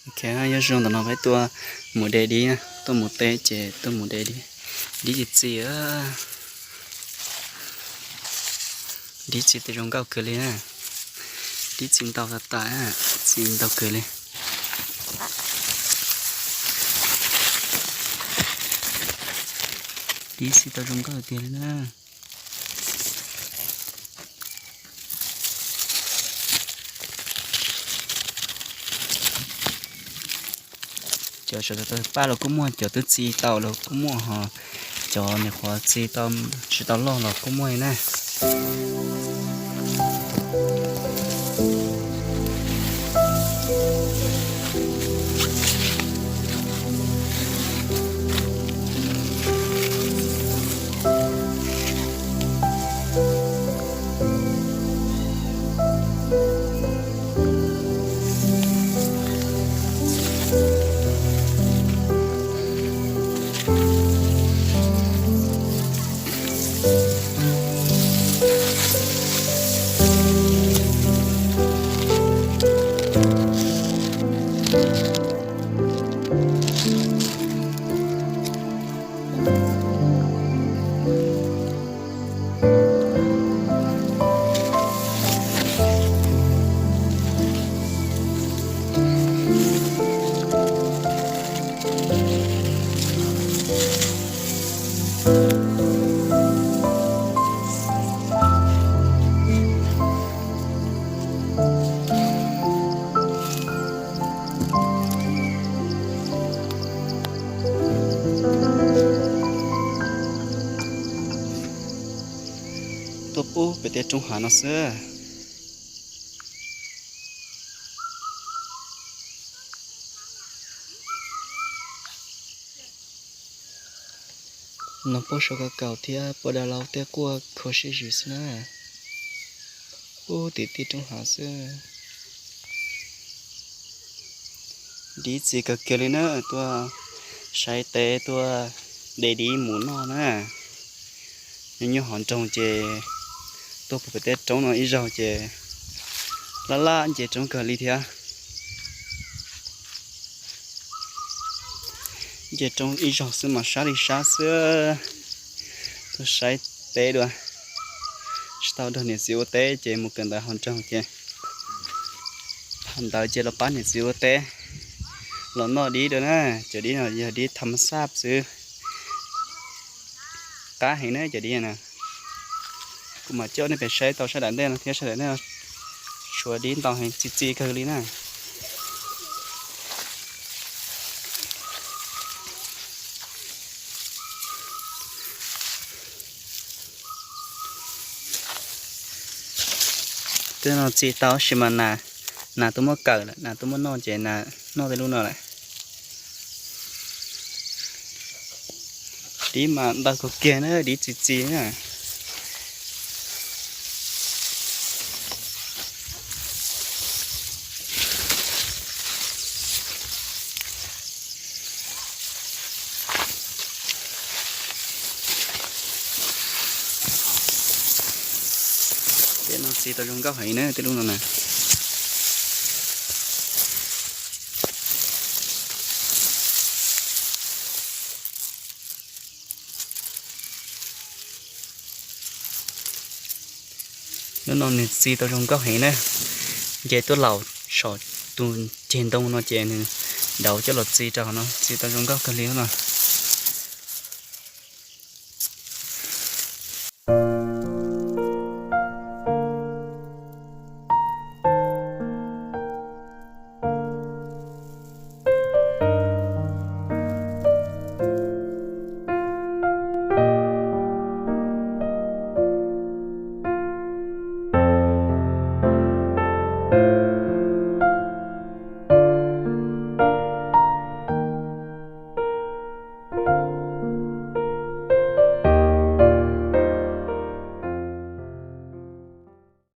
Ok, nyob zoo ntawm no peb tuaj mus de dib, tuaj mus teb ces tuaj mus de dib. Dib txiv txiv, dib txiv tau zoo nkauj kawg li na. Dib txiv ntau tas tas, txiv ntau kawg li. Dib txiv tau zoo nkauj tiag li na. Cov sawv daws tau paj los kuj muaj, cov twb txi tau los kuj muaj, ho cov nyuam qhuav txi tsis tau loj los kuj muaj li na. Tuaj pub pem tej roob hav no xwb. Nov puab sau kaus kaus thiab puab dav laub tej quaj kho siab zim xwb na. Pub tim tej roob hav xwb. Dib txiv kawg kiag li na, tuaj saib teb tuaj de dib mus noj na. Nyob nyob hauv nroog ces tuaj pem tej roob no ib zaug ces laj laj nce roob kawg li thiab. Nce roob ib zaug xwb mas sab li sab xwb. Tuaj saib teb dua, tsis tau nrog niam txiv ua teb ces mus kawm ntawv hauv nroog ces thaum ntawd ces los pab niam txiv ua teb, los noj dib dua na. Cov dib no yog dib tham ma xaj xwb, qab heev na cov dib na. Kuv mam coj nej pem saib tau sab daim ntej no thiab, sab daim ntej no tshuav dib ntau heev, txi txi kawg li na. Tej no txi tau sis mas nas tuaj muab kawm lawm, nas tuaj muab noj ces nas noj tej lub no lawm. Dib mas ntau kawg kiag na, dib txi txi na. Tej no txi tau zoo nkauj heev na, tej lub no na. Lub no nws txi tau zoo nkauj heev na. Nce tuaj laus saum tus ceg ntoo no ces nws dauv coj los txi rau hauv no, txi tau zoo nkauj kawg li lub no.